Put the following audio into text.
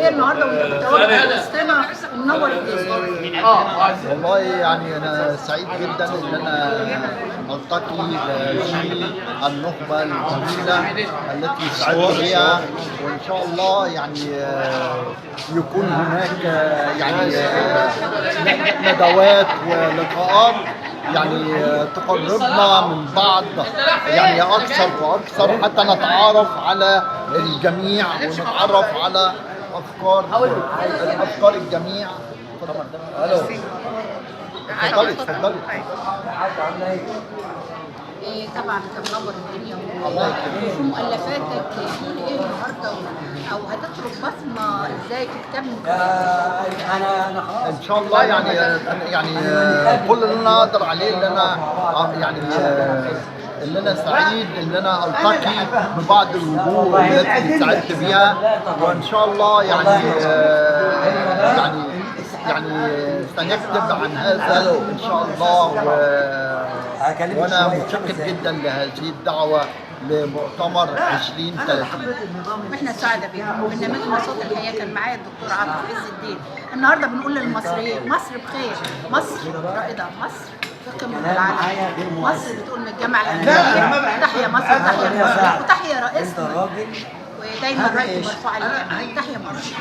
ايه النهارده وانت متواجد وسطنا ومنور الدنيا؟ والله يعني أنا سعيد جدا إن أنا ألتقي بهذه النخبة الجميلة التي سعدت بها، وإن شاء الله يعني يكون هناك يعني ندوات ولقاءات يعني تقربنا من بعض يعني أكثر وأكثر حتى نتعارف على الجميع ونتعرف على أفكار الجميع. اتفضلي اتفضلي. إيه طبعا انت منور الدنيا. الله يكرمك. وفي مؤلفاتك تقول ايه النهارده او هتترك بصمة ازاي في كتاب من انا خلاص ان شاء الله يعني يعني كل اللي انا اقدر عليه ان انا يعني ان انا سعيد ان انا التقي ببعض الوجوه التي سعدت بها، وان شاء الله يعني يعني يعني سنكتب عن هذا ان شاء الله. وانا متشكر جدا لهذه الدعوة لمؤتمر 2030. واحنا سعداء بيكم. برنامجنا صوت الحياة كان معايا الدكتور عاطف عز الدين. النهارده بنقول للمصريين مصر بخير، مصر رائدة، مصر في قمة العالم، مصر بتقول من الجامعة الامريكية تحيا مصر، تحيا مصر، وتحيا انت رئيسنا، راجل ودايما رايته مرفوعة للامام. تحيا مصر.